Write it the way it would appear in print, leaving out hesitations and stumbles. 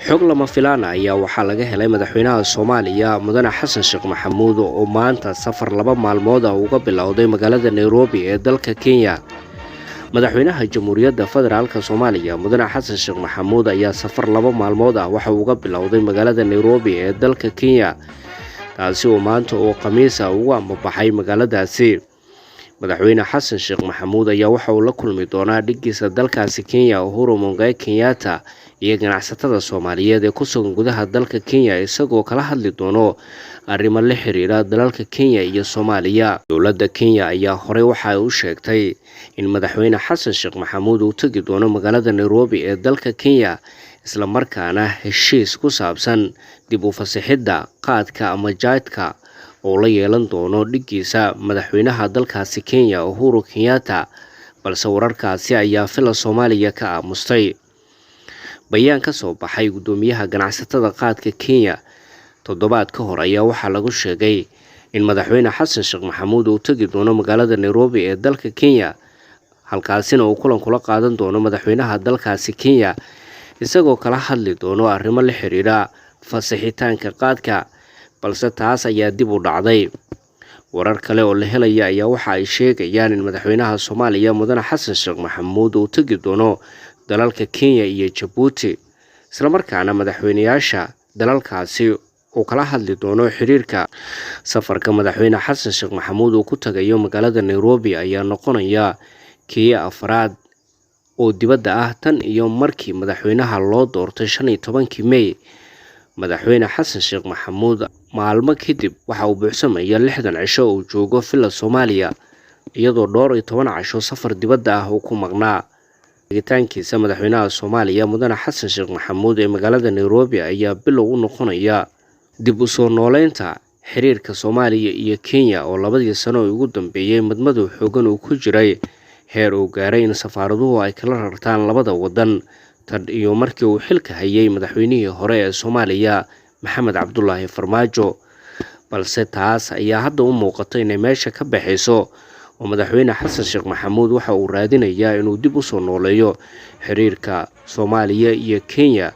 Xog lama filaan ah ayaa waxaa laga helay madaxweynaha Soomaaliya Mudane Xasan Sheekh Maxamuud oo maanta safar 2 maalmood ah uga bilowday magaalada Nairobi ee dalka Kenya. Madaxweynaha Jamhuuriyadda Federaalka Soomaaliya Mudane Xasan Sheekh Maxamuud ayaa safar 2 maalmood ah waxa uu uga bilowday magaalada Nairobi ee dalka Kenya, taasi oo maanta oo Khamiis ah ugu ambabaxay magaaladaasi. Madaxweyne Xasan Sheekh Maxamuud ayaa waxa uu la kulmi doonaa dhiggiisa dalkaasi Kenya Uhuru Muigai Kenyatta iyo ganacsatada Soomaaliyeed ee ku sugan gudaha dalka Kenya, isagoo kala hadli doono arrimo la xiriira dalalka Kenya iyo Soomaaliya. Dowladda Kenya ayaa horey waxa ay u sheegtay in madaxweyne Xasan Sheekh Maxamuud uu tegi doono magaalada Nairobi ee dalka Kenya, isla markaana heshiis ku saabsan dib u fasixidda qaadka ama jaadka oo la yeelan doono dhiggiisa madaxweynaha dalkaasi Kenya Uhuru Kenyatta, balse wararkaasi ayaa fila Soomaaliya ka aamustay. Bayaan ka soo baxay guddoomiyaha ganacsatada qaadka Kenya toddobaad ka hor ayaa waxaa lagu sheegay in madaxweyne Xasan Sheekh Maxamuud uu tegi doono magaalada Nairobi ee dalka Kenya, halkaasina uu kulan kula qaadan doono madaxweynaha dalkaasi Kenya, isagoo kala hadli doono arrimo la xiriira fasixitaanka qaadka, balse taas ayaa dib u dhacday. Warar kale oo la helaya ayaa waxa ay sheegayaan in madaxweynaha Soomaaliya Mudane Xasan Sheekh Maxamuud uu tegi doono dalalka Kenya iyo Jabuuti, isla markaana madaxweynayaasha dalalkaasi uu kala hadli doono xiriirka. Safarka madaxweyne Xasan Sheekh Maxamuud uu ku tagayo magaalada Nairobi ayaa noqonaya kii afraad oo dibadda ah tan iyo markii madaxweynaha loo doortay 15-kii May. Madaxweyne Xasan Sheekh Maxamuud maalmo kadib waxa uu buuxsamaya 60 cisho uu joogo Villa Soomaaliya, iyadoo dhowr iyo toban casho safar dibadda ah uu ku maqnaa. Tegitaankiisa madaxweynaha Soomaaliya Mudane Xasan Sheekh Maxamuud ee magaalada Nairobi ayaa bilow u noqonaya dib u soo nooleynta xiriirka Soomaaliya iyo Kenya oo labadii sano ugu dambeeyay madmadow xoogan uu ku jiray, heer uu gaaray in safaaraduhu ay kala rartaan labada waddan tan iyo markii uu xilka hayay madaxweynihii hore ee Soomaaliya Maxamed Cabdulaahi Farmaajo. Balse taas ayaa hadda u muuqata inay meesha ka baxayso, oo madaxweyne Xasan Sheekh Maxamuud waxa uu raadinayaa inuu dib u soo nooleeyo xiriirka Soomaaliya iyo Kenya.